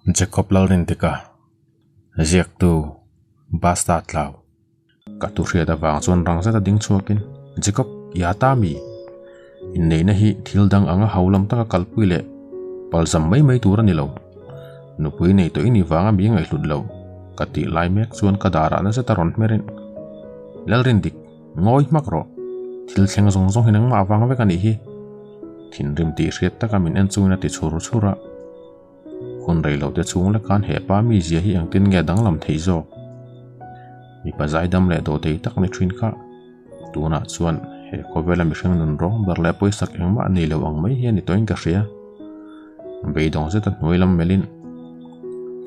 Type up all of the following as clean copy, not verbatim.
Jacob Lalrindika, Ziaktu, Basta Tlau. Ka tu hriat avang chuan rang zeta ding chhuakin, Jacob, i a ta mi? Inneihna hi thil dang anga hau lam taka kalpui leh palzam mai mai tur a ni lo. Nupui nei tawh i ni vanga mi ngaihhlut lo, ka tih lai mek chuan ka darah na zeta rawn hmerin, Lalrindik, Ngawi hmak rawh. Thil thleng zawng zawng hi nangmah avang vek a nih hi. Thinrim tih hriat taka min en chungin a ti chhur chhur a. Hun rei lo te chhung lek khan he pa mizia hi engtin nge danglam thei zawk? Mipa zaidam leh dawh thei tak ni thin kha. Tunah chuan he khawvela mihring nun rawng ber leh pawisak engmah nei lo ang mai hi a ni tawhin ka hria. Beidawng zeta hnuai lam melhin,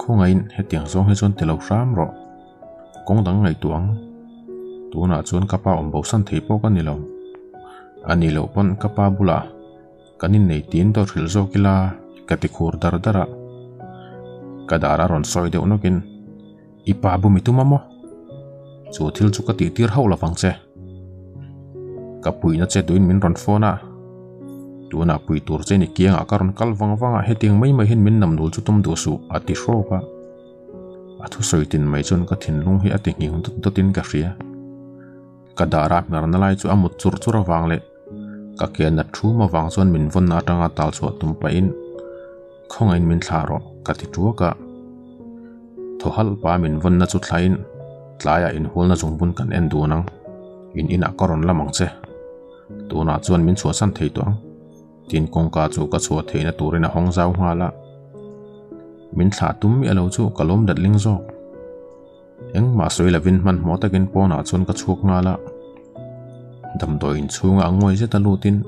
Khawngaihin hetiang zawng hi chuan ti lo hram rawh. Kawng dang ngaihtuah ang. Tunah chuan ka pa awm bosan thei pawh ka ni lo. A nih loh pawn ka pa bulah kan innei tiin dawt hrilh zawk ila ka ti khur dar dar a. Ka dar a rawn sawi deuh nawkin, I pa bu mi tum a maw? Chu thil chu ka tih tir hauh lovang che. Ka puihna che duhin min rawn phone a. Tunah pui tur che ni kiangah ka rawn kal vang vang a, hetiang mai mai hian min namnul chu tum duh suh, a ti hrawk a. A thusawi tin mai chuan ka thinlung hi a ti nghing dawt dawtin ka hria. Ka dara hmerna lai chu a mut chur chur avang leh ka ke nat thum avang chuan min vawnna atanga tal chhuah tum pahin khawngaihin min thlah rawh ka ti tuak a. Thaw halh pa min vawnna chu thlain tlaiah inhualna zungbun kan en dun ang, in inah ka rawn lam ang che. Tunah chuan min chhuahsan thei tawh ang. Tin kawngka chu ka chhuah theihna turin a hawng zau nghal a. Min thlah tum miah lo chu ka lawm dat ling zawk. Engmah sawi lovin hmanhmawh takin pawnah chuan ka chhuak nghal a. Damdawi inchhunga a nguai zet a lutin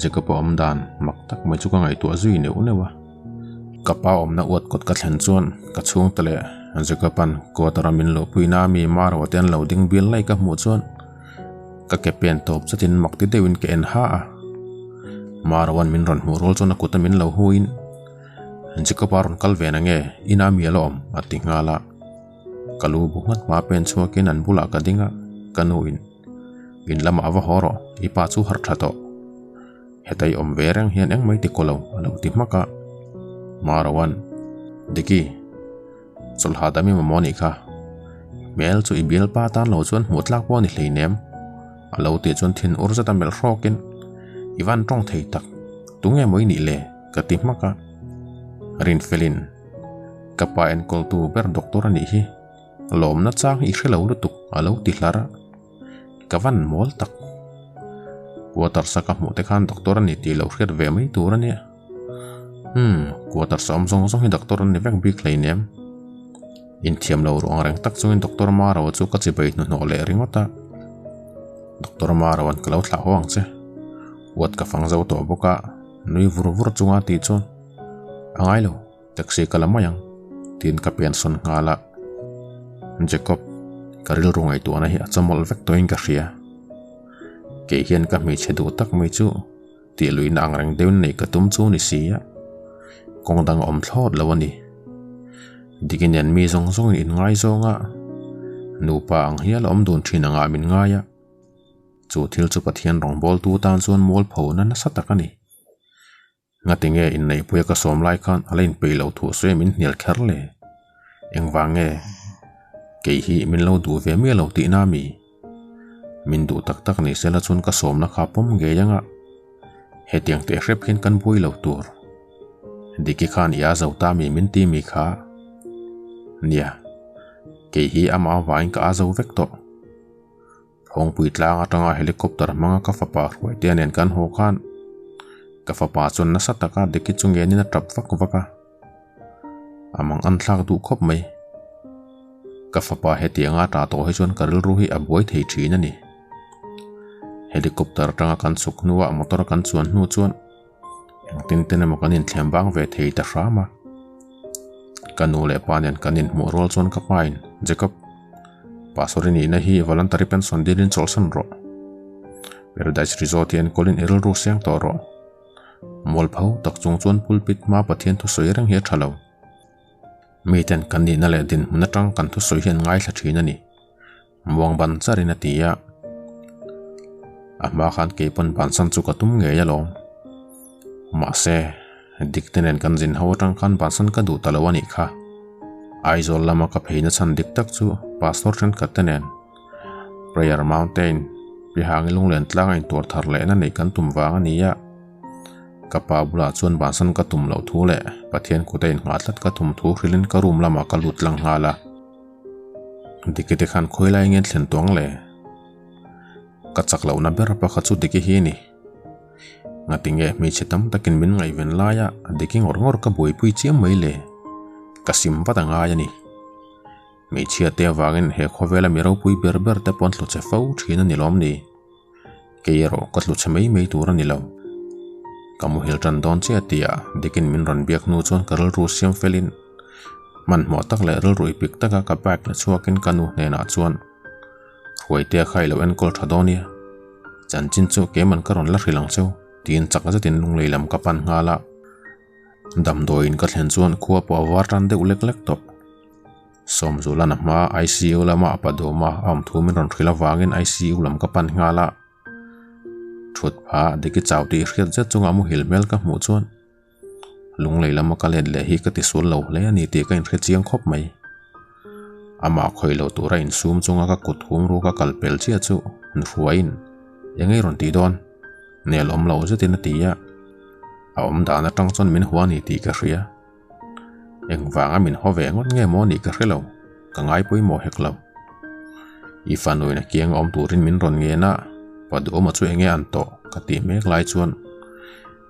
Jacob-a awm dan mak tak mai chu ka ngaihtuah zui neuh neuh a. Ka pa awmna uat kawt ka thlen chuan ka chhungte leh Jacob-a'n quarter-a min luhpuina mi Marwa te an lo ding bial lai ka hmuh chuan Ka ke pen tawp chatin mak ti deuhin ka en ha a. Marawan min rawn hmuh rual chuan a kuta min lo huin, Jacob-a rawn kal ve na nge, ina mi a la awm, a ti nghal a. Ka lu bu nghat hma pen chhuakin an bulah ka ding a, ka nuin, In lamah va haw rawh, i pa chu harh tha tawh. Heta i awm ve reng hian engmah i ti kaw lo, a lo ti hmak a. Marawan, Diki, Chawlhah dam i mamawh anih kha. Hmel chu i bialpa tan lo chuan hmuh tlak pawh a ni hleinem. A lo tih chuan thin ur zet a melh hrawkin, I van tawng thei tak, tunge maw i nih le? ka ti hmak a. Rinfelin, Ka pa enkawltu ber doctor a nih hi, lawmna chang hi i hre lo lutuk a lo ti hlar a. Ka van mawl tak. Quarters a ka hmuh te khan doctor a ni tih lo hriat ve mai tur a nia. Umm, quarters a awm zawng zawng hi doctor an ni vek bik hleinem. Inthiam lo ruang reng tak chungin Doctor Maro chu ka chibai hnuhnawh leh ringawt a. Doctor Maro an ka lo thlah haw ang che. Uat ka fang zo tawh bawk a, nui vur vur chunga tih chuan a ngai lo. Taxi ka la mai ang, tiin ka pen sawn nghal a. Jacob, ka rilru ngaihtuahna hi a chawmawlh vek tawhin ka hria. Kei hian ka hmeichhe duh tak mai chu tih luihna ang reng deuhin neih ka tum chu ni si a, kawng dang a awm thlawt lo a ni. Diki nen mi zawng zawngin inngaizawng a, nupa ang hial a awm dun thin angah min ngai a. Chu thil chu Pathian rawngbawltu tan chuan mualphona nasa tak a ni. Ngatinge inneihpuia ka sawm lai khan a la inpeih loh thu sawi min hnial kher le? Engvang nge? Kei hi min lo duh ve miah lo tihna a mi? Min duh tak tak ni sela chuan ka sawmna kha pawm ngei anga hetiang teh hrep hian kan buai lo tur. Diki khan i a zo ta mi min ti mi kha? Nia, kei hi amah avangin ka a zo vek tawh. Thawngpui tlang atanga helicopter hmanga ka fapa Hruaitea nen kan haw khan ka fapa chuan nasa taka Diki chu ngenin a tap vak vak a, a mang an thlak duh khawp mai. Ka fapa hetianga tah tawh hi chuan ka rilru hi a buai thei thin a ni. Helicopter atanga kan chhuk hnuah motor kan chuan hnu chuan engtin ten emaw kan inthlem bang ve thei ta hram a. Ka nu leh pa nen kan inhmuh rual chuan ka pa in, Jacob, Pastor i nihna hi voluntary pension dilin chawlhsan rawh. Paradise Resort hi enkawlin i rilru seng tawh rawh. Mualpho tak chung chuan pulpit hmaa Pathian thusawi reng hi a tha lo. Miten kan nihna leh dinhmun atang kan thusawi hi an ngaithla thin a ni. Muang ban charin a ti a. A hma khan kei pawn bansan chu ka tum ngei alawm. Mahse. Dik te nen kan zin ho atang khan bansan ka duh ta lo a nih kha. Aizawl lama ka pheina chhan dik tak chu Pastor thenkhat te nen Prayer Mountain Pihangi lunglen tlanga intuar thar lehna neih kan tum vang a ni a. Ka pa bulah chuan bansan ka tum loh thu leh Pathian kut a inngah tlat ka tum thu hrilhin ka room lamah ka lut tlang nghal a. Diki te khan khawi lai nge thlen tawng le? Ka chak lohna ber pakhat chu Diki hi a ni. Ngatinge hmeichhe tam takin min ngaihven laia Diki ngawr ngawr ka buaipui chiam mai le? Ka sim vat a ngai a ni. Hmeichhia te avangin he khawvela mi ropui ber ber te pawh an tlu che fo thin a ni lawm ni? Kei erawh ka tlu che mai mai tur a ni lo. Ka muhil tan dawn chiah tia Dikin min rawn biak hnu chuan ka rilru siam felin hmanhmawh tak leh rilru ipik taka ka bag la chhuakin ka nu hnenah chuan Hruaitea kha i lo enkawl tha dawn nia, chanchin chu keimah ka rawn la hrilh ang cheu tiin chak zetin lunglei lam ka pan nghal a. Damdawiin ka thlen chuan khua pawh a var tan deuh lek lek tawh. Sawmzulan a hma ICU lama a pa dawma a awm thu min rawn hrilh avangin ICU lam ka pan nghal a. Thut pha Diki chau tih hriat zet chunga muhil hmel ka hmuh chuan lunglei lama ka let leh hi ka tisual lo hle a ni tih ka inhre chiang khawp mai. Amah khawih loh tura insum chunga ka kut hum ru ka kal pel chiah chu hnuhruaiin eng ei rawn tih dawn? Nel awm lo zetin a ti a. A awm dan atang chuan min hua a ni tih ka hria. Engvanga min haw ve ngawt nge maw nih ka hre lo, ka ngai pawimawh hek lo. I fanuin a kiang awm turin min rawn ngen a, pa duhawma chu enge an tawh ka tih mek lai chuan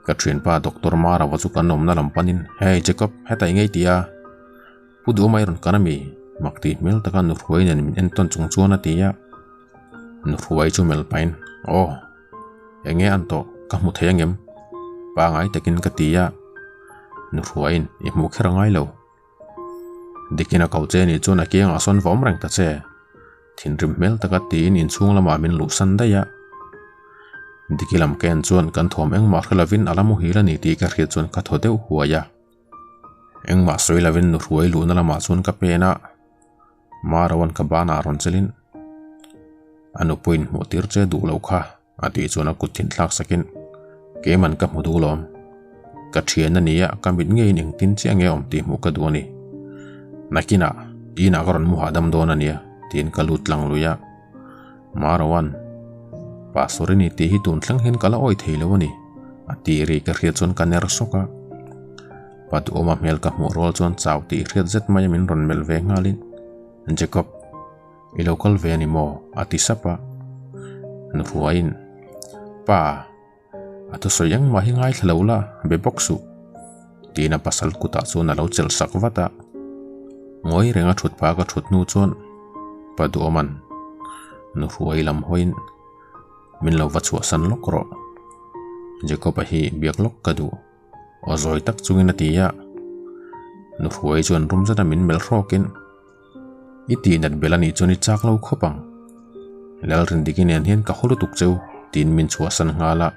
ka thianpa Doctor Marawa chu kan awmna lam panin Hey Jacob, hetah i ngei tih a? Pu Duhawma i rawn kan ami? Mak tih hmel taka Nuhruai nen min entawn chung chuan a ti a. Nuhruai chu melh pahin Aw. Enge an tawh ka hmu thei angem? Pangai takin ka ti a, Nuhruaiin i hmuh kher a ngai lo. Dikin a ko che nih chuan a kiangah sawn va awm reng ta che. Thinrim hmel taka tiin inchhung lamah min luhsan daih a. Diki lam ka en chuan kan thawm engmah hre lovin a la muhil a ni tih ka hriat chuan ka thaw deuh huai a. Engmah sawi lovin Nuhruai luhna lamah chuan ka pen a. Marawan ka banah rawn chelin a nupuiin hmuh tir che duh lo kha a tih chuan a kut thin thlak sakin keiman ka hmu duh lawm. Ka thian a nia ka mit ngeiin engtin chiah nge awm tih hmuh ka duh a ni. Nakinah inah ka rawn mu hahdam dawn a nia tiin ka lut tlang lui a. Marawan Pastor i ni tih hi tun thleng hian ka la awih thei lo a ni a tih ri ka hriat chuan ka ner sawk a. Pa duhawma hmel ka hmuh rual chuan chau tih hriat zet maia min rawn melh ve nghalin, Jacob, i lo kal ve a ni maw? a ti sap a. Nuhruaiin, Pa, a thusawi engmah hi ngaithla lo la, be bawk suh, tiin a pasal kutah chuan a lo chelh sak vat a. Ngawi renga thut phah ka thut hnu chuan Pa Duhawma'n Nuhruai lam hawiin, Min lo va chhuahsan lawk rawh, Jacob-a hi biak lawk ka duh. Aw zawi tak chungin a ti a. Nuhruai chuan rum zeta min melh hrawkin, I tihnat bel a nih chuan i chak lo khawp ang. Lalrindiki nen hian ka haw lutuk cheu, tiin min chhuahsan nghal a.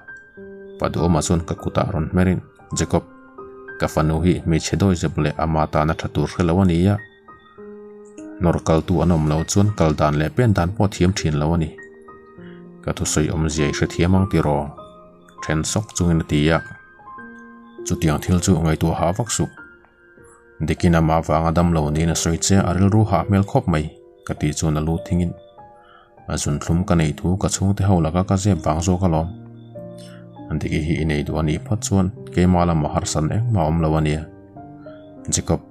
Pa Duhawma chuan ka kutah rawn hmerin, Jacob, ka fanu hi hmeichhe dawi zep leh ama tana tha tur hre lo a ni a. Nawr kaltu an awm loh chuan kal dan leh pen dan pawh thiam thin lo a ni. Ka thusawi awmzia i hrethiam ang tiraw? Then sawk chungin a ti a. Chutiang thil chu ngaihtuah hah vak suh. Dikin amah vanga damlo niin a sawi che a rilru hah hmel khawp mai ka tih chuan a lu thingin a zunthlum ka neih thu ka chhungte ho laka ka zep vang zawk alawm. Diki hi i nei duh a nih phawt chuan keimah lamah harsan engmah a awm lo a nia. Jacob,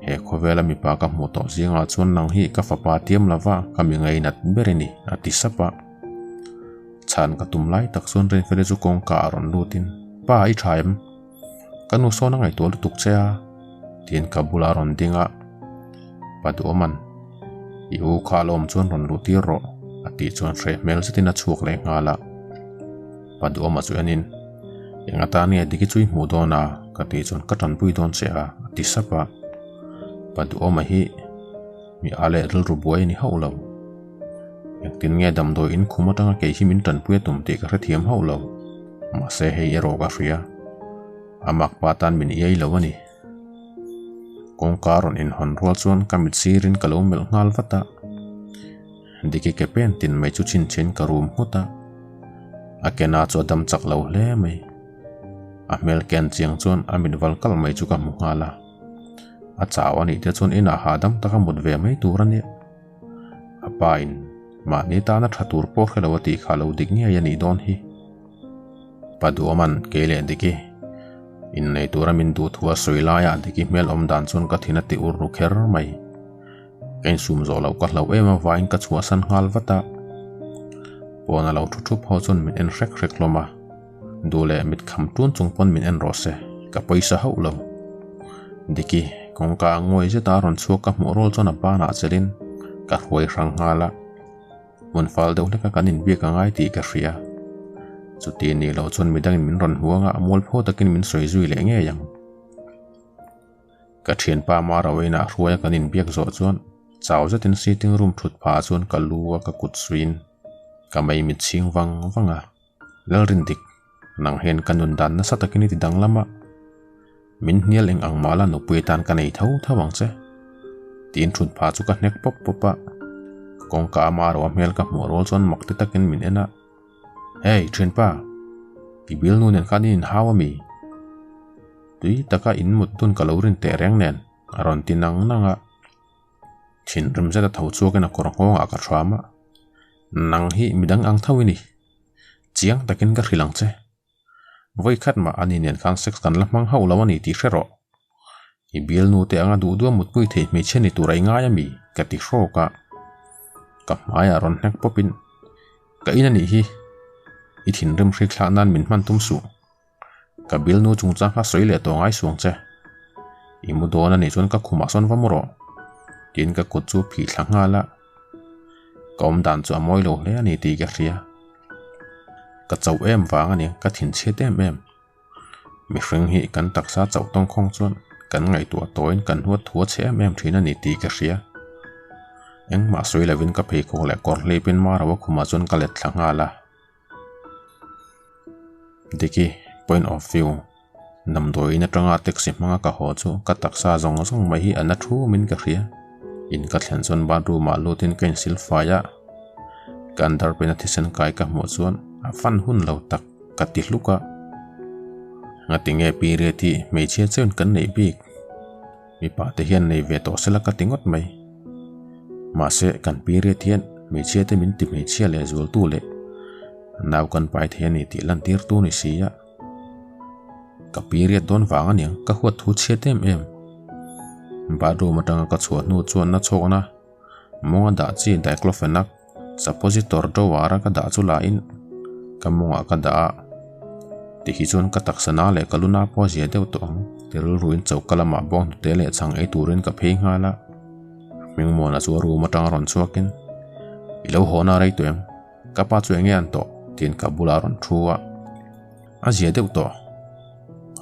he khawvela mipa ka hmuh tawh zingah chuan nang hi ka fapa tiam lova ka mi ngainat ber i ni a ti sap a. Chhan ka tum lai tak chuan Rinfeli chu kawngka a rawn lutin, Pa, i tha em? Ka nu sawn a ngaihtuah lutuk che a, tiin ka bulah a rawn ding a. Pa Duhawman, I u kha a lawm chuan rawn luh tir rawh, a tih chuan hreh hmel zetin a chhuak leh nghal a. Pa Duhawma chu enin, Eng atan nge Diki chu i hmuh dawn a? ka tih chuan ka tanpui dawn che a, a ti sap a. Pa Duhawma hi mi a leh rilru buai a ni hauh lo. Engtin nge damdawi in khum atanga kei hi min tanpui a tum tih ka hrethiam hauh lo. Mahse hei erawh ka hria. A mak pa tan min iai lo a ni. Kawngka rawn inhawn rual chuan ka mit sirin ka lo melh nghal vat a. Diki ke pen tin mai chu chhinchhin ka rum nghut a. A kena chu a dam chak lo hle mai. A hmel ken chiang chuan a mit val kalh mai chu ka hmu nghal a. A chau a nih te chuan inah hahdam taka mut ve mai tur a nia. A pa in mahni tana tha tur pawh hre lo a tih kha lo dik ngei a nih dawn hi. Pa Duaman kei leh Diki innei tura min duh thu a sawi laiah Diki hmel awm dan chuan ka thin a ti ur ru kher mai. Ka insum zawh loh ka hlauh em avangin ka chhuahsan nghal vat a. Pawn a lo thu thup ho chuan min en hrek hrek hlawm a. Duh leh mit kham tun chung pawn min en rawh se, ka pawisa hauh lo. Diki, kawngka a nguai zet a rawn chhuak ka hmuh rual chuan a banah chelin ka hruai hrang nghal a. Hmun fal deuh hleka kan inbiak a ngai tih ka hria. Chuti nih loh chuan midangin min rawn hmuang a, mualpho takin min sawi zui leh ngei ang. Ka thianpa Marawaina hruaia kan inbiak zawh chuan chau zetin sitting room thut phah chuan ka lu a ka kut suiin ka mei mit chhing vang vang a. Lalrindik, nang hian ka nun dan nasa takin i ti danglam a, min hnial eng ang mah la nupui atan ka nei tho tho ang che. Tiin thut phah chu ka hnek pawp pawp a, kawngka a Marawa hmel ka hmuh rual chuan mak ti takin min en a. Hey, thianpa, i bialnu nen khan i inhau a mi? Tui taka in mut dun ka lo rin teh reng nen, a rawn ti nang nang a. Thinrim zet a tho chuakin a kawr nghawngah ka thram a, Nang hi midang ang tho i ni. Chiang takin ka hrilh ang che. Vawi khat mah ani nen khan sex kan la hmang hauh lo a ni tih hre rawh. I bialnu te anga duh duah mutpui thei hmeichhia ni tur a i ngai a mi? ka ti hrawk a. Ka hmaiah rawn hnek pawpin, Ka in a nih hi, i thinrim hrik thlak nan min hman tum suh. Ka bialnu chungchang kha sawi leh tawh ngai suang che. I mu dawn a nih chuan ka khumah sawn va mu rawh. Tiin ka kut chu phih thla nghal a. Ka awm dan chu a mawi lo hle a ni tih ka hria. Ka chauh em vang a ni, ka thinchhiat em em. Mihring hi kan taksa chauh tawngkhawng chuan kan ngaihtuah tawiin kan huat thu a chhe em em thin a ni tih ka hria. Engmah sawi lovin ka pheikhawk leh kawr hlipin Marawa khumah chuan ka let thla nghal a. Diki, point of view, Damdawiin atanga taxi hmanga ka haw chu ka taksa zawng zawng mai hi a na thumin ka hria. In ka thlen chuan bathroom ah lutin ka insil fai a, ka underpant a thisen kai ka hmuh chuan a fan hun lo tak ka ti hluk a. Ngatinge period hi hmeichhia chuan kan neih bik? Mipa te hian nei ve tawh sela ka ti ngawt mai. Mahse kan period hian hmeichhia te min ti hmeichhia leh zualtu leh nau kan pai thei a ni tih lantirtu ni si a. Ka period dawn vang a niang ka huat thu chhiat em em. Bathroom atanga ka chhuah hnu chuan na chhawkna mawnga dah chi diclofenac suppositor drawer a ka dah chu la in ka mawngah ka dah a. Tihi chuan ka taksa na leh ka luna pawh a zia deuh tawh ang. Ti rilruin choka lamah bawng hnute leh chhang ei turin ka phei nghal a. Hmingmuana chu a room atanga rawn chhuakin I lo haw na rei tawh em? Ka pa chu enge an tawh? Tiin ka bulah a rawn thu a. A zia deuh tawh.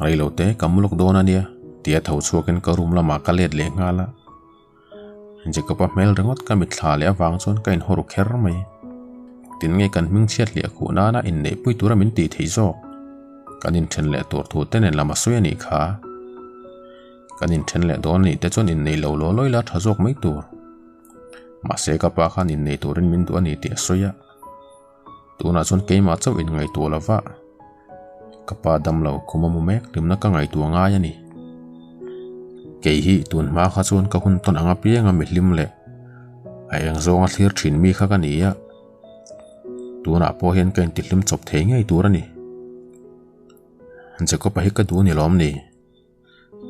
Rei lo te ka mu lawk dawn a nia tia tho chhuakin ka room lamah ka let leh nghal a. Jacob-a hmel ringawt ka mitthla leh avang chuan ka inhaw ru kher mai. Tin nge kan hming chhiat hliah khuh nana inneihpui tura min tih theih zawk? Kan inthen leh tur thu te nen lam a sawi a nih kha. Kan inthen leh dawn a nih te chuan innei lo law lawi la tha zawk mai tur. Mahse ka pa khan innei turin min duh a ni tih a sawi a. Tunah chuan keimah chauh in ngaihtuah lo va, ka pa damlo khum a mu mek hlimna ka ngaihtuah ngai a ni. Kei hi tun hma kha chuan ka hun tawn ang apianga mi hlim leh a eng zawnga thlir thin mi kha ka ni a, tunah pawh hian ka intihlim chawp thei ngei tur a ni. Jacob-a hi ka duh ni lawm ni?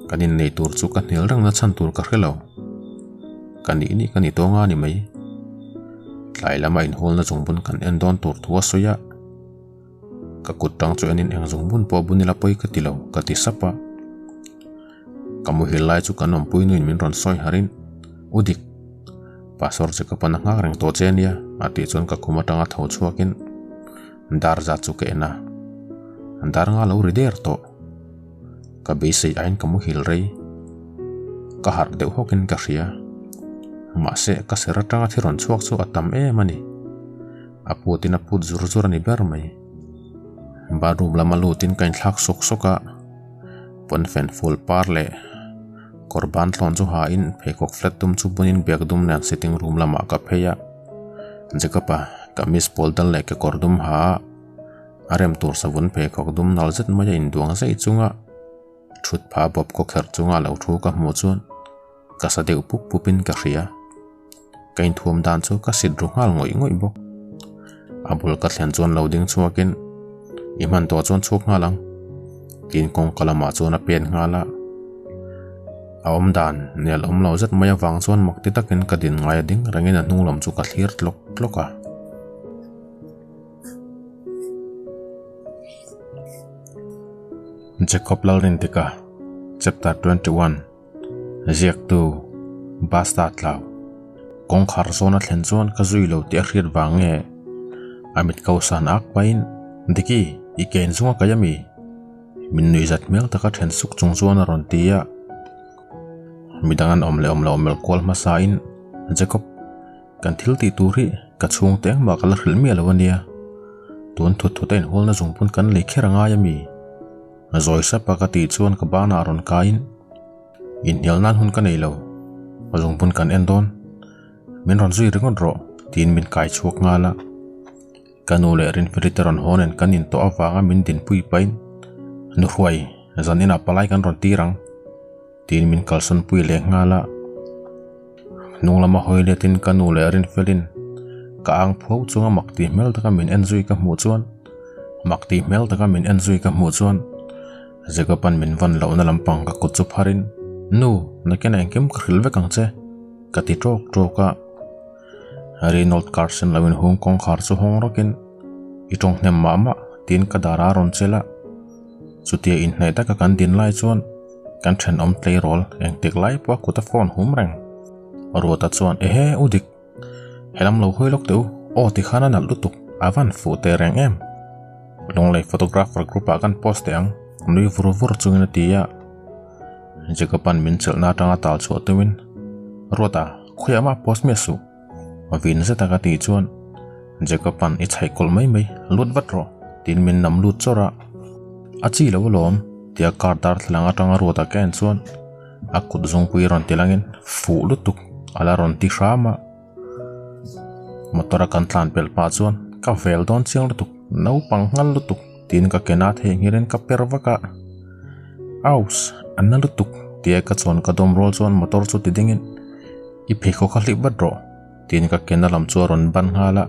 Kan innei tur chu ka hnial reng na chhan tur ka hre lo. Ka nih nih ka ni tawng a ni mai. Tlai lama inhawlna zungbun kan en dawn tur thu a sawi a. Ka kut tang chu enin eng zungbun pawh bun ila pawi ka ti lo, ka ti sap a. Ka muhil lai chu kan awmpui nuin min rawn sawi harin, U Dik, Pastor Jacob-a na nghak reng tawh che a nia, a tih chuan ka khum atanga tho chhuakin dar zat chu ka en a. Dar nga lo ri der tawh. Ka beisei aiin ka muhil rei. Ka harh deuh hawkin ka hria. Mahse, ka ser atanga thi rawn chhuak chu a tam em a ni. A putin a put zur zur a ni ber mai. Bathroom lama lutin ka inthlak sawk sawk a, pawnfen ful par leh kawr ban thlawn chu hain pheikhawk flat dum chu bunin bag dum nen sitting room lamah ka phei a. Jacob-a kamis pawl dal leh kekawr dum ha a. A rem tur savun pheikhawk dum nal zet mai a induang zaih chunga thut phah bawp khaw kherh chunga lo thu ka hmuh chuan ka sa deuh pup pup in ka hria. Ka inthuam dan chu ka sit ru nghal ngawih ngawih bawk. A bul ka thlen chuan lo ding chhuakin i hman tawh chuan chhuak nghal ang tiin kawngka lamah chuan a pen nghal a. A awm dan nel awm lo zet mai avang chuan mak ti takin ka din ngai a ding rengin a hnung lam chu ka thlir tlawk tlawk a. Jacob Lalrintika Chapter 21 Ziaktu Basta Tlau Kawngkhar zawn a thlen chuan ka zui lo tih a hriat vang nge a mit ko san ak pahin Diki i ken zunga kai ami? Min nuihzat hmel taka then suk chung chuan a rawn ti a. Midang an awm leh awm loh melh kual hmasain Jacob Kan thil tih tur hi ka chhungte engmah ka la hrilh miah lo a nia. Tun thut thut a inhualna zungpun kan lei kher a ngai a mi? Zawi sap a ka tih chuan ka banah rawn kaiin, Inhnial nan hun ka nei lo, zungpun kan en dawn. Min rawn zui ringawt rawh, tiin min kai chhuak nghal a. Ka nu leh Rinfeli te rawn haw nen kan intawh avanga min dinpui pahin, Nu Hruai, zan inah palai kan rawn tir ang. Tiin min kalsawn pui leh nghal a. Hnung lama hawi letin ka nu leh Rinfelin ka ang phuau chunga mak tih hmel taka min en zui ka hmuh chuan mak tih hmel taka min en zui ka hmuh chuan Jacob-a'n min vawn lohna lampang ka kut chu pharin Nu, nakin ah engkim ka hrilh vek ang che ka ti tawk tawk a. Reynold Carson lo inhung kawngkhar chu hawng rawkin I tawng hnem mah mah tiin ka dar a rawn chelh a. Chutia inhnaih taka kan din lai chuan kan thenawm tleirawl engtik lai pawh a kut a phone hum reng. Ruata chuan Ehe u dik, helam lo hawi lawk teh u, aw tikhan a nalh lutuk, a van fuh teh reng em. Lunglei photographer group ah kan post teh ang, nui vur vur chungin a ti a. Jacob-a'n min chelhna atanga tal chhuah tumin, Ruata, khawiah mah post miah suh. Vin zeta ka tih chuan Jacob-a'n i chhaih kawlh mai mai, lut vat rawh, tiin min nam lut chawrh a. A chi lo alawm, tia car darthlalang atanga ruata ka en chuan a kut zungpui rawn ti langin fuh lutuk a la rawn ti hram a. Motor a kan tlan pelh pah chuan ka vel dawn chiang lutuk, naupang nghal lutuk, tiin ka ke na theihnghilhin ka per vak a. Aus, a na lutuk, tia ka chuan ka dawm rual chuan motor chu ti dingin I pheikhawk kha hlip vat rawh, tiin ka kena lam chu a rawn ban nghal a.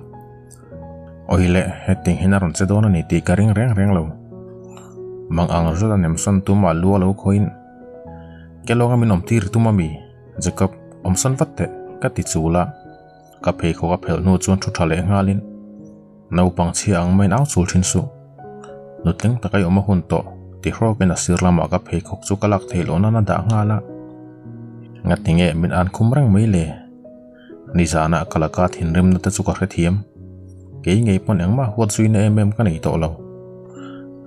Awi le, hetiang hian a rawn che dawn a ni tih ka ring reng reng lo. Mang ang zet a nemsawn tum a lu a lo khawiin, Ke lawnga min awm tir tum a mi? Jacob, awmsawn vat teh, ka ti chul a. Ka pheikhawk a phelh hnu chuan thu tha leh nghalin, Naupang chhia ang maiin au chul thin suh. Nutling taka i awm a hun tawh, ti hrawkin a sir lamah ka pheikhawk chu ka lak theih loh nan a dah nghal a. Ngati nge min an khum reng mai le? Nizanah ka laka thinrimna te chu ka hrethiam. Kei ngei pawn engmah huat zuina em em ka nei tawh lo.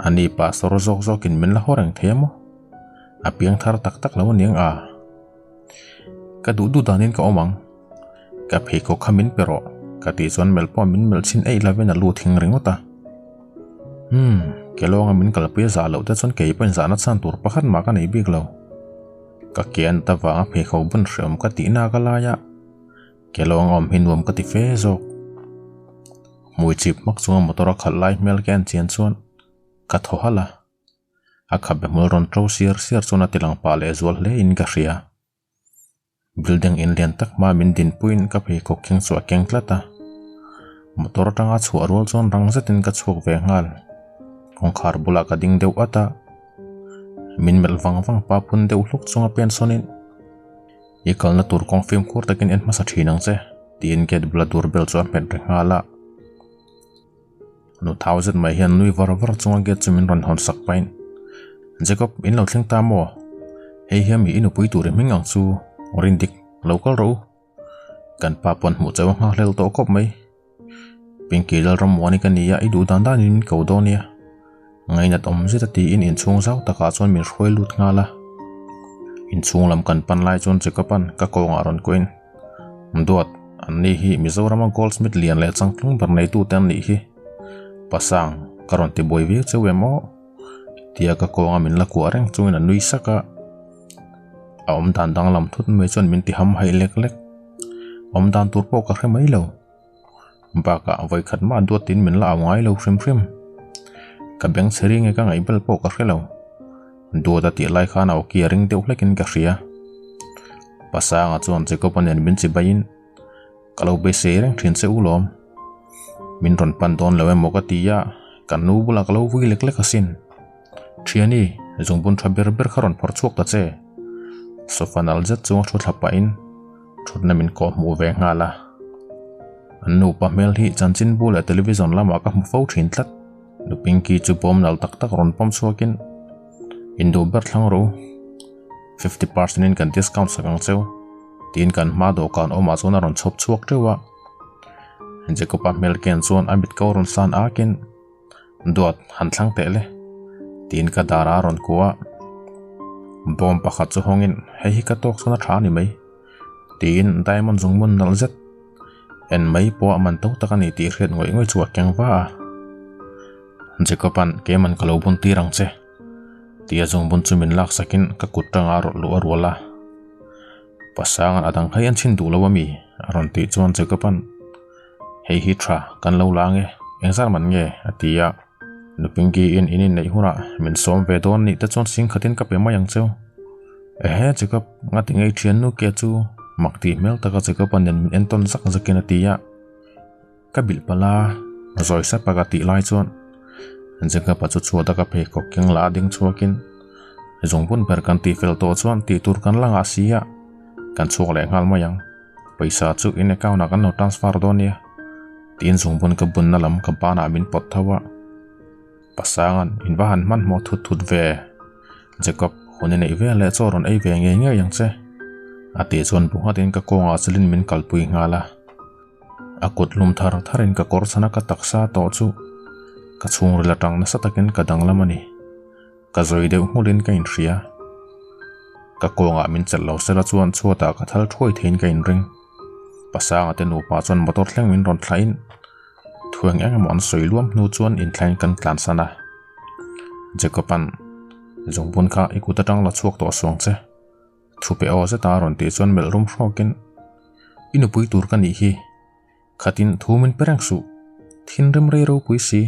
Ani pastor zawk zawkin min la haw reng thei a maw? A piang thar tak tak lo aniang a. Ka duh duh danin ka awm ang. Ka pheikhawk kha min pe rawh, ka tih chuan melh pawh min melh chhin eih lovin a lu thing ringawt a. Umm, ke lawnga min kalpui a zah loh te chuan kei pawhin zahna chhan tur pakhat mah ka nei bik lo. Ka ke a nat avanga pheikhawk bun hreawm ka tih nak a lai a, ke lawnga awm hi nuam ka ti fe zawk. Hmui chip hmak chunga motor a khalh lai hmel ka en chian chuan ka thaw halh a. A khabe hmul rawn to siar siar chuan a ti lang pah leh zual hle in ka hria. Building in lian tak hma min dinpuiin ka pheikhawk keng chu a keng tlat a. Motor atanga chhuah rual chuan rang zetin ka chhuak ve nghal. Kawngkhar bulah ka ding deuh at a. Min melh vang vang pa phun deuh hluk chunga pen sawnin I kalna tur kawng fimkhur takin en hmasa thin ang che tiin gate bula doorbell chu a hmet ri nghal a. Nu thau zet mai hian nui var var chunga gate chu min rawn hawn sak pahin, Jacob, in lo thleng ta maw? Hei hian mi i nupui tur i hming ang chu Rindik, lo kal rawh u. Kan pa pawn hmuh chauh a nghakhlel tawh khawp mai. Pinky Lalrammuani ka ni a, i duh dan danin min ko dawn nia. Ngainat awm zet a tiin inchhung zau takah chuan min hruai lut nghal a. Inchhung lam kan pan lai chuan Jacob-a'n ka kawngah rawn kuahin, Duat, an ni hi Mizorama goldsmith lian leh changtlung ber neitute an nih hi. Pasang, ka rawn ti buai viau cheu em aw? Tia ka kawnga min la kuah reng chungin a nui sak a. A awmdan danglam thut mai chuan min ti ham haih lek lek. Awmdan tur pawh ka hre mai lo. Bakah vawikhat mah duatin min la au ngai lo hrim hrim. Ka beng chhe ri nge ka ngaihbel pawh ka hre lo. Duat a tih lai khan a awki a ring deuh hlekin ka hria. Pasanga chuan Jacob-a nen min chi baiin ka lo beisei reng thin che u lawm. Min rawn pan dawn lo emaw ka ti a, kan nu bulah ka lo vui lek lek asin. Thiani, zungbun tha ber ber kha rawn phawrh chhuak ta che. Sofa nal zet chunga thu thla pahin thutna min kawh hmuh ve nghal a. An nupa hmel hi chanchinbu leh television lamah ka hmu fo thin tlat. Nupingki chu bawm nal tak tak rawn pawm chhuakin induh ber thlang rawh u, 50% in kan discount sak ang cheu tiin kan hma dawhkan awmah chuan a rawn chhawp chhuak teuh a. Jacob-a hmel ken chuan a mit ko rawn san akin Duat han thlang teh le tiin ka dar a rawn kuah a. Bawm pakhat chu hawngin hei hi ka tawk chuan a tha a ni mai tiin diamond zungmun nalh zet En mai pawh a man to tak a ni tih hriat ngawih ngawih chu a keng va a. Jacob-a'n keiman ka lo bun tir ang che tia zungbun chu min lak sakin ka kut tanga rawlh luh a rual a. Pasanga'n a dang khai an chhin duh lo a mi? a rawn tih chuan Jacob-a'n Hei hi tha kan lo la ange, engzat man nge? a ti a. Nupingkiin in inneih hunah min sawm ve dawn nih te chuan sing khatin ka pe mai ang cheu. Ehe Jacob, ngati ngei thian nu ke chu mak tih hmel taka Jacob-a nen min entawn zak zakin a ti a. Ka bilh palh a, zawi sap a ka tih lai chuan Jacob-a chu chhuat a ka pheikhawk keng la a ding chhuakin zungbun ber kan tih fel tawh chuan tih tur kan la ngah si a, kan chhuak leh nghal mai ang. Pawisa chu in account ah kan lo transfer dawn nia tiin zungbun ka bunna lam ka banah min pawt tho a. Pasanga'n in va han hmanhmawh thut thut ve. Jacob, hun i neih vel leh chaw rawn ei ve ngei ngei ang che. A tih chuan bu nghatin ka kawngah chilin min kalpui nghal a. A kut lum thar tharin ka kawr chhana ka taksa tawh chu ka chhungril atang nasa takin ka danglam a ni. Ka zawi deuh nghulin ka inhria. Ka kawngah min chelh lo sela chuan chhuatah ka thal thuai theiin ka inring. Pasanga te nupa chuan motor thleng min rawn thlahin thu eng eng emaw an sawi luam hnu chuan inthlain kan tlansan a. Jacob-a'n, Zungbun kha i kut atang la chhuak tawh suang che. Thu pe aw zeta a rawn tih chuan melh rum hrawkin, I nupui tur ka nih hi. Khatin thu min pe reng suh. Thinrim rei ropui si,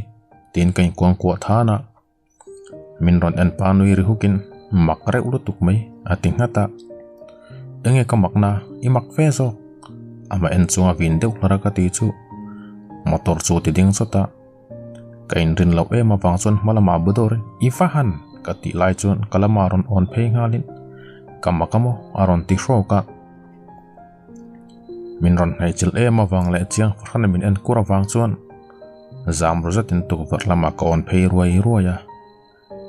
tiin ka inkuangkuah than a. Min rawn en pa nui ri hukin mak reuh lutuk mai a ti nghat a. Enge ka makna i mak ve zawk? Amah en chunga vin deuh hlar a ka ti chu motor chu ti ding chawt a. Ka inrin loh em avang chuan hma lamah bu dawrin i va han ka tih lai chuan ka lamah rawn awn phei nghalin ka mak a maw a rawn ti hrawk a. Min rawn hnaihchilh em avang leh chiang fahran min en kur avang chuan Zam ru zetin tukverh lamah ka awn phei ruai ruai a,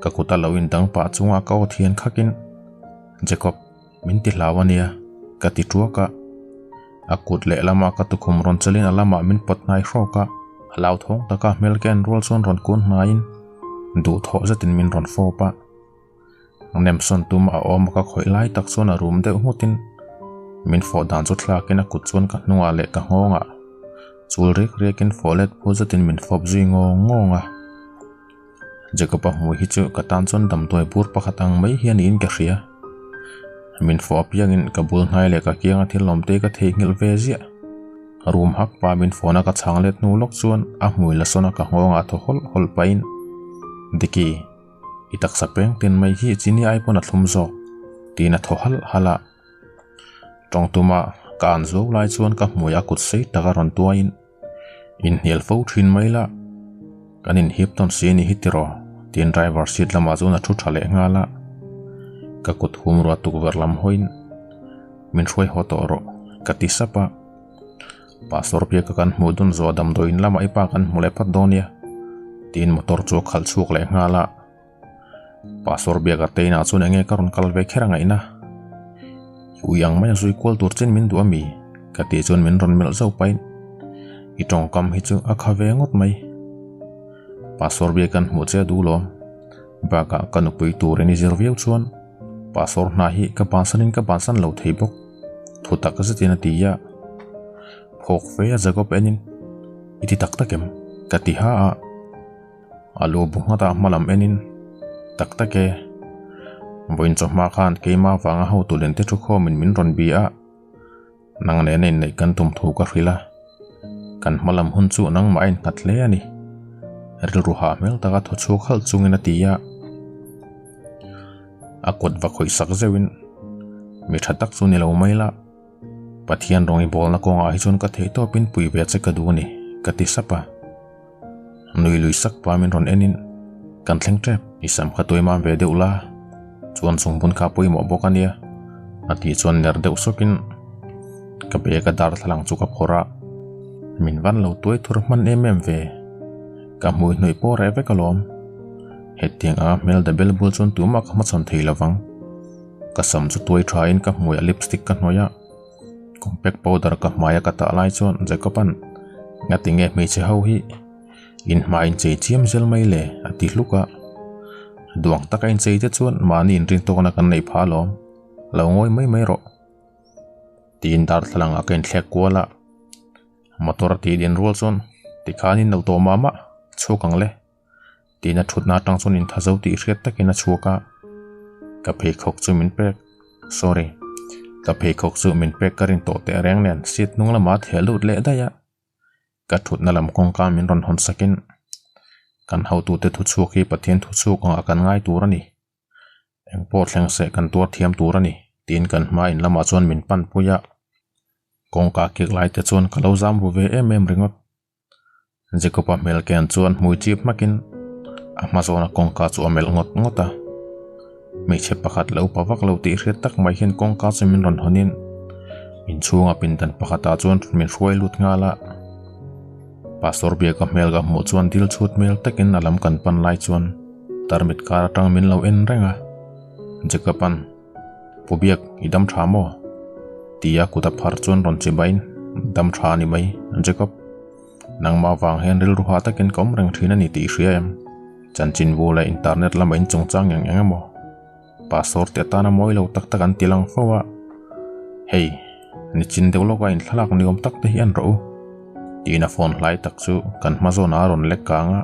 ka kut a lo indang pah chunga ka aw thian khakin, Jacob, min ti hlau a nia, ka ti ṭuak a. A kut lehlamah ka tukhum rawn chelin a lamah min pawt hnai hrawk a, a lauthawng taka hmel ka en rual chuan rawn kun hnaiin duhthawh zetin min rawn fawp a. Nemsawn tum a awm a ka khawih lai tak chuan a rum deuh nghutin min fawh dan chu thlakin a kut chuan ka hnungah leh ka nghawngah chul riak riakin fawh let phur zetin min fawp zui ngawng ngawng a. Jacob-a hmui hi chu ka tan chuan damdawi bur pakhat ang mai hian niin ka hria. Min fawh apiangin ka bul hnai leh ka kianga thil lawm te ka theihnghilh ve ziah. Rum hak pa min phone a ka chhang let hnu lawk chuan a hmui la sawn a ka nghawngah thaw hawlh hawlh pahin Diki. I taksa peng tin mai hi chini ai pawn a thlum zawk tiin a thaw halh halh a. Tawng tuma ka an zuau lai chuan ka hmui a kut sei tak a rawn tuaiin inhnial fo thin mai la, kan inhip tawn si a ni hi tiraw tiin driver seat lamah chuan a thu tha leh nghal a. Ka kut hum ruah tukverh lam hawiin min hruai haw tawh rawh ka ti sap a. Pastor Biaka kan hmuh dun zawh damdawiin lamah i pa kan hmu leh phawt dawn nia tiin motor chu a khalh chhuak leh nghal a. Pastor Biaka te inah chuan enge ka rawn kal ve kher a ngaihna? I ui ang mai a zui kual tur chin min duh a mi? Ka tih chuan min rawn melh zauh pahin i tawngkam hi chu a kha ve ngawt mai. Pastor Biaka kan hmuh che a duh lawm. Bakah ka nupui turin i zir viau chuan Pastor hna hi ka bansanin ka bansan lo thei bawk. Thu tak zetin a ti a, Phawk fe a Jacob enin, I ti tak tak em? Ka ti ha a. A lu bu nghat a hma lam enin, Tak tak e. Vawiin chawhma khan keimah vanga hotu lente thu khawmin min rawn bi a, nang nena inneih kan tum thu ka hrilh a. Kan hma lam hun chu nangmah a innghat hle a ni. Rilru hah hmel taka thaw chhuak halh chungin a ti a. A kut va khawih sak zeuhin, Mi tha tak chu ni lo mai la, Pathian rawng i bawlna kawngah hi chuan ka theih tawpin pui ve che ka duh a ni, ka ti sap a. Nui lui sak pa min rawn enin, Kan thleng tep, i sam kha tuai mam ve deuh la, chuan chungbun kha pawimawh bawk a nia, a tih chuan ner deuh sawkin ka bag a darthlalang chu ka phawrh a. Min van lo tuai thur hman em em ve, ka hmui hnuih pawh reh vek alawm. Hetiang anga hmel da bel bul chuan tumah ka hmachhawn thei lovang. Ka sam chu tuai thain ka hmuiah lipstick ka hnawih a. Compact powder ka hmaia ka tah lai chuan Jacob-a'n Ngati nge hmeichhe ho hi in hma in chei chiam zel mai le a ti hluk a. Duang taka in chei te chuan mahni inrin tawkna kan neih phah alawm, lo ngawi mai mai rawh tiin darthlalang ah ka inthlek kual a. Motor a tih din rual chuan tikhan in lo tawh mah mah chhuak ang le. Tiin a thutna atang chuan intha zo tih hriat takin a chhuak a, ka pheikhawk chu min pek, sorry, ka pheikhawk chu min pek ka rin tawh teh reng nen seat hnung lamah a theh lut leh daih a, ka thutna lam kawngka min rawn hawn sakin kan hotute thuchhuak hi Pathian thuchhuak angah kan ngai tur a ni, eng pawh thleng seh kan tuar thiam tur a ni tiin kan hma in lamah chuan min pan pui a, kawngka kik lai te chuan ka lo zam ru ve em em ringawt. Jacob-a hmel ken chuan hmui chip hmakin a hma zawna kawngka chu a melh ngawt ngawt a. Hmeichhe pakhat lo pa vak lo tih hriat tak mai hian kawngka chu min rawn hawnin inchhunga pindan pakhatah chuan min hruai lut nghal a. Pastor Biaka hmel ka hmuh chuan dil chhut hmel takin a lam kan pan lai chuan tarmit kar atang min lo en reng a. Jacob-a'n Pu Biak, i dam tha maw? Tia kut a phar chuan rawn chi bain, Dam tha a ni mai, Jacob. Nangmah vang hian rilru hah takin ka awm reng thin a ni tih i hria em? Chanchinbu leh internet lama in chungchang eng eng emaw? Pastor te atana mawi lo tak tak an ti lang fo a. Hei, nichin deuh lawka in thlalak ni awm tak te hi en rawh u. Tiin a phone hlai tak chu kan hma zawnah a rawn lek kang a.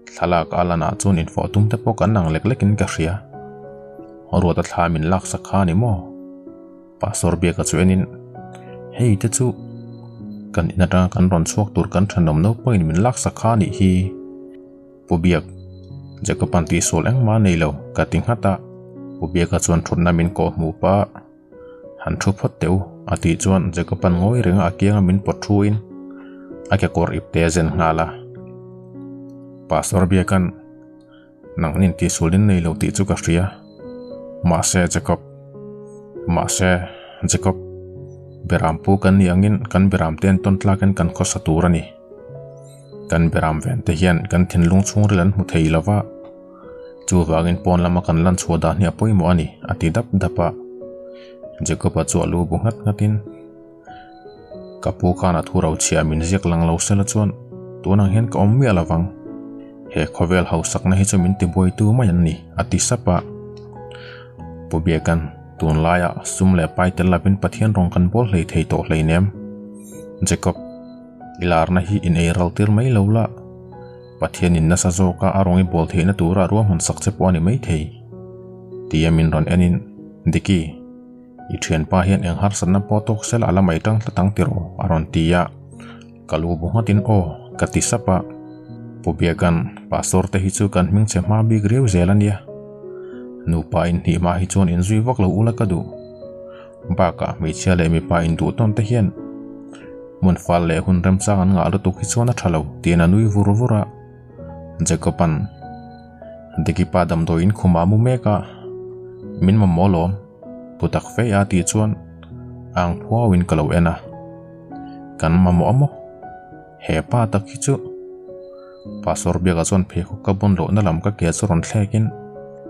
Thlalak a lanah chuan infawh tum te pawh kan ang lek lekin ka hria. Ruata thla min laksak kha a ni maw? Pastor Biaka chu enin, Hei te chu kan in atanga kan rawn chhuak tur kan thenawm naupangin min laksak kha a nih hi. Pu Biak, Jacob-a'n tihsual engmah a nei lo, ka ti nghat a. Pu Biaka chuan thutna min kawh hmuh pah. Han thu phawt teh u, a tih chuan Jacob-a'n ngawi renga a kianga min pawt thuin a kekawr ipte a zen nghal a. Pastor Biaka'n, Nangnin tihsualin nei lo tih chu ka hria. Mahse Jacob, mahse Jacob, beram pu kan nih angin kan beram te entawn tlakin kan khawsa tur a ni. Kan beram ven te hian kan thinlung chhungril an hmu thei lova. Chuvangin pawn lama kan lan chhuah dan hi a pawimawh a ni, a ti dap dap a. Jacob-a chu a lu bu nghat nghatin, Ka pu khan a thu ro chhiah min ziak lang lo sela chuan tunang hian ka awm miah lo vang. He khawvel hausakna hi chu min tibuaitu mai an ni, a ti sap a. Pu Biakan, tunlaia sum leh pai tel lovin Pathian rawng kan bawl hlei thei tawh hleinem. Jacob, i larna hi in ei ral tir mai lo la. Pathianin nasa zawka a rawngi bawl theihna tura ruahman sak che pawh a ni maithei. Tia min rawn enin, Diki, i thianpa hian eng harsatna pawh tawk sela a la mai tang tlat ang tiraw? a rawn ti a. Ka lu bu nghatin aw ka ti sap a. Pu Biakan, Pastor te hi chu kan hming chhe hma bik riau zel a nia. Nupa inhnih hma hi chuan inzui vak lo ula ka duh. Bakah hmeichhia leh mipa induh tawn te hian hmun fal leh hun remchang an ngah lutuk hi chuan a tha lo tiin a nui vur vur a. Jacob-a'n Dikipa damdawiin khumah a mu mek a, min mamawh alawm, pu tak fe a tih chuan ang phuauin ka lo en a. Kan mamawh a maw? He pa tak hi chu Pastor Biaka chuan pheikhawk ka bun lohna lam ka ke chu rawn thlekin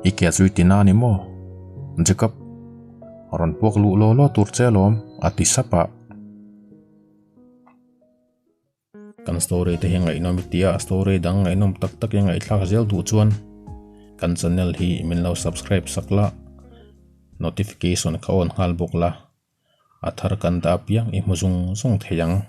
I ke chu i ti na a ni maw? Jacob. Rawn puak luh law law tur che alawm, a ti sap a. Kan story te hi ngaihnawm i tia, story dang ngaihnawm tak tak i ngaihthlak zel duh chuan kan channel hi min lo subscribe sak la, notification kha on nghal bawk la, a thar kan dah apiang i hmu zung zung thei ang.